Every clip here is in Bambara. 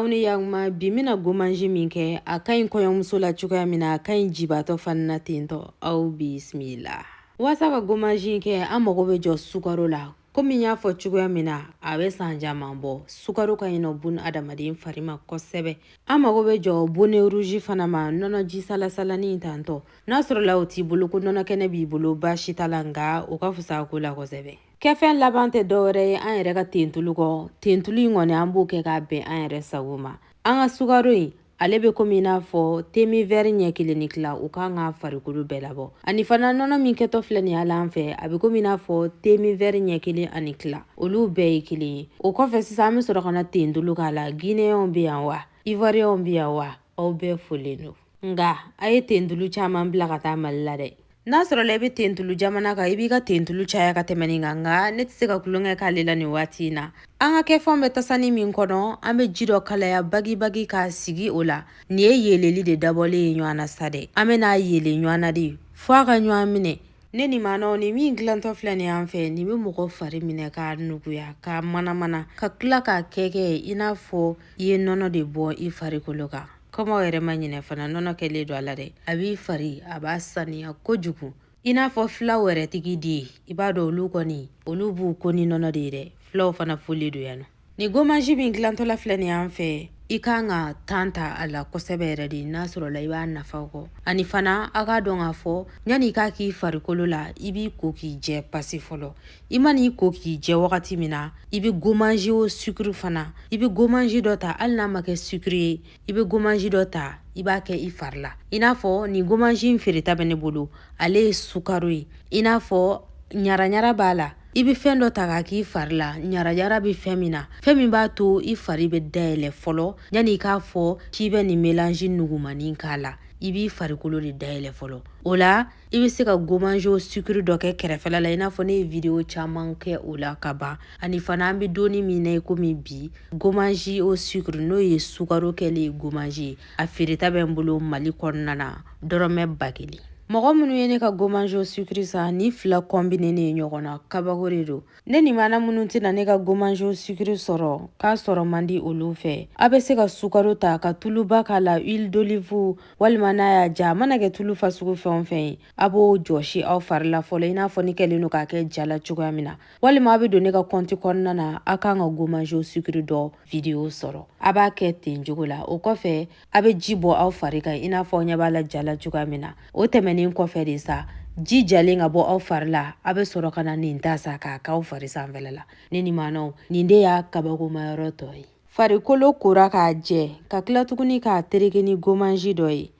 Aw ni yakuma. Bi n bɛna gommage min kɛ, a ka ɲi kɔɲɔmuso la cogoya min na, a ka ɲi jibatɔ fana na ten tɔ. Aw bisimila. Walasa ka gommage in kɛ, an mago bɛ jɔ sukaro la. Komi n y'a fɔ cogoya min na, a bɛ san caman bɔ, sukaro ka ɲi nɔ bun adamaden fari ma kosɛbɛ. An mago bɛ jɔ bonnet rouge fana ma, nɔnɔ ji salasalani tantɔ. N'a sɔrɔla o t'i bolo, ko nɔnɔ kɛnɛ b'i bolo, baasi t'a la, nka o ka fisa ko la kosɛbɛ. Kɛfɛn laban tɛ dɔwɛrɛ ye an yɛrɛ ka tentulu kɔ. Tentulu in kɔni, an b'o kɛ k'a bɛn an yɛrɛ sago ma. An ka sukaro in, ale bɛ komi i n'a fɔ temin vɛri ɲɛ kelen ni tila, o kan ka farikolo bɛɛ labɔ. Ani fana, nɔnɔ min kɛtɔ filɛ nin ye an fɛ, a bɛ komi i n'a fɔ temin vɛri ɲɛ kelen ani tila, olu bɛɛ ye kelen ye. O kɔfɛ sisan, an bɛ sɔrɔ ka na tentulu k'a la. Guinéenw bɛ yan wa, Ivoirienw bɛ yan wa, aw bɛɛ folen don, nka a ye tentulu caman bila ka taa Mali la dɛ. N'a sɔrɔla i bɛ tentulu jamana kan, i b'i ka tentulu caya ka tɛmɛ nin kan, nka ne tɛ se ka tulonkɛ k'ale la nin waati in na. An ka kɛfɛnw bɛ tasani min kɔnɔ, an bɛ ji dɔ kalaya bagibagi k'a sigi o la. Nin ye yeeleli de dabɔlen ye ɲɔgɔn na sa dɛ. An bɛna yeele ɲɔgɔn na de fo a ka ɲɔgɔn minɛ. Ne ni maanaw, ni min dilantɔ filɛ nin y'an fɛ, nin bɛ mɔgɔ fari minɛ k'a nuguya, k'a manamana, ka tila k'a kɛ kɛ i n'a fɔ i ye nɔnɔ de bɔ i farikolo kan. Komi aw yɛrɛ ma ɲinɛ fana, nɔnɔ kɛlen don a la dɛ. A b'i fari, a b'a saniya kojugu, i n'a fɔ filaw yɛrɛ tigi di. I b'a dɔn, olu kɔni, olu b'u ko ni nɔnɔ de ye dɛ. Filaw fana foli don yan nɔ. Ni gommage min dilantɔla filɛ nin y'an fɛ, i kan ka tan ta a la kosɛbɛ yɛrɛ de, n'a sɔrɔla i b'a nafa kɔ. Ani fana, a k'a dɔn k'a fɔ, yanni i k'a k'i farikolo la, i b'i ko k'i jɛ pasi fɔlɔ. I man'i ko k'i jɛ wagati min na, i bɛ gommage au sucre fana, i bɛ gommage dɔ ta, hali n'a ma kɛ sucre ye, i bɛ gommage dɔ ta, i b'a kɛ i fari la. I n'a fɔ nin gommage in feereta bɛ ne bolo, ale ye sukaro ye, i n'a fɔ ɲaraɲara b'a la. I bɛ fɛn dɔ ta k'a k'i fari la, ɲaraɲara bɛ fɛn min na, fɛn min b'a to i fari bɛ dayɛlɛ fɔlɔ. Yanni i k'a fɔ k'i bɛ nin mélange nugumanin k'a la, i b'i farikolo de dayɛlɛ fɔlɔ. O la, i bɛ se ka gommage au sucre dɔ kɛ kɛrɛfɛla la, i n'a fɔ ne ye vidéo caman kɛ o la ka ban. Ani fana, an bɛ donni min na i komi bi, gommage au sucre, n'o ye sukaro kɛlen ye gommage ye, a feereta bɛ n bolo Mali kɔnɔna na, dɔrɔmɛ 1000. Mɔgɔ minnu ye ne ka gommage au sucre san, ni fila combiner ne ye ɲɔgɔn na, kabako de don. Ne ni mana minnu tɛna ne ka gommage au sucre sɔrɔ k'a sɔrɔ man di olu fɛ, a bɛ se ka sukaro ta ka tuluba k'a la, huile d'olive, walima n'a y'a ja, a mana kɛ tulu fasugu fɛn o fɛn ye, a b'o jɔsi aw fari la fɔlɔ, i n'a fɔ ni kɛlen don k'a kɛ ja la cogoya min na. Walima a bɛ don ne ka compte kɔnɔna na, a kan ka gommage au sucre dɔ vidéo sɔrɔ. A b'a kɛ ten cogo la. O kɔfɛ, a bɛ ji bɔ aw fari kan, i n'a fɔ aw ɲɛ b'a la ja la cogoya min na. O tɛmɛnen kɔfɛ de sa, ji jalen ka bɔ aw fari la, a bɛ sɔrɔ ka na nin ta sa k'a k'aw fari sanfɛla la. Ne ni maanaw, nin de y'a kabakomayɔrɔ tɔ ye. Farikolo kora k'a jɛ, ka tila tuguni k'a tereke ni gommage dɔ ye.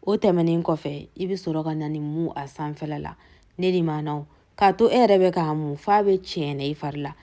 O tɛmɛnen kɔfɛ, i bɛ sɔrɔ ka na nin mu a sanfɛla la. Ne ni maanaw, k'a to e yɛrɛ bɛ k'a mu f'a bɛ tiɲɛ i fari la.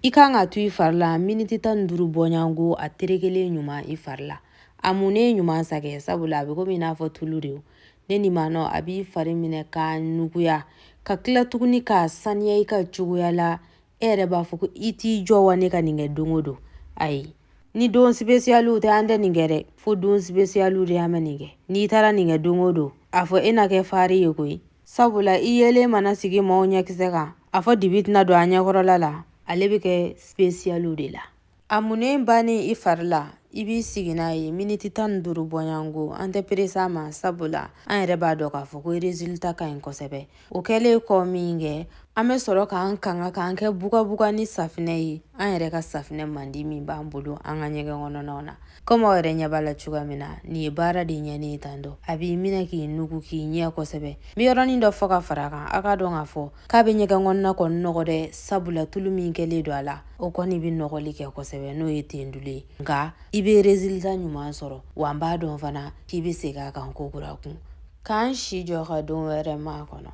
I kan ka to i fari la miniti 15 bɔɲɔgɔnko, a terekelen ɲuman i fari la, a munnen ɲuman sa kɛ, sabula a bɛ komi i n'a fɔ tulu de. Ne ni maanaw, a b'i fari minɛ k'a nuguya, ka tila tuguni k'a saniya i ka cogoya la. E yɛrɛ b'a fɔ ko i t'i jɔ wa ne ka nin kɛ don o don. Ayi, ni don spécialiw tɛ, an tɛ nin kɛ dɛ. Fo don spécialiw de an bɛ nin kɛ. N'i taara nin kɛ don o don, a fɔ e na kɛ fari ye koyi, sabula i yelen mana sigi maaw ɲɛkisɛ kan, a fɔ dibi tɛna don a ɲɛkɔrɔla la. Ale bɛ kɛ spécialiw de la. A munnen bannen i fari la, i b'i sigi n'a ye miniti 15 bɔɲɔgɔnko. An tɛ pressé a ma, sabula an yɛrɛ b'a dɔn k'a fɔ ko résultat ka ɲi kosɛbɛ. O kɛlen kɔ min kɛ, an bɛ sɔrɔ k'an kanga k'an kɛ bugabuga ni safinɛ ye, an yɛrɛ ka safinɛ mandi min b'an bolo an ka ɲɛgɛn kɔnɔnaw na. Komi aw yɛrɛ ɲɛ b'a la cogoya min na, nin ye baara de ɲɛnen ye tan dɔ. A b'i minɛ k'i nugu, k'i ɲɛ kosɛbɛ. N bɛ yɔrɔnin dɔ fɔ ka fara a kan. A k'a dɔn k'a fɔ k'a bɛ ɲɛgɛn kɔnɔna kɔni nɔgɔ dɛ, sabula tulu min kɛlen don a la, o kɔni bɛ nɔgɔli kɛ kosɛbɛ, n'o ye tentulu ye. Nka i bɛ résultat ɲuman sɔrɔ wa. N b'a dɔn fana k'i bɛ segin a kan ko kura kun. K'an si jɔ ka don wɛrɛ ma kɔnɔ.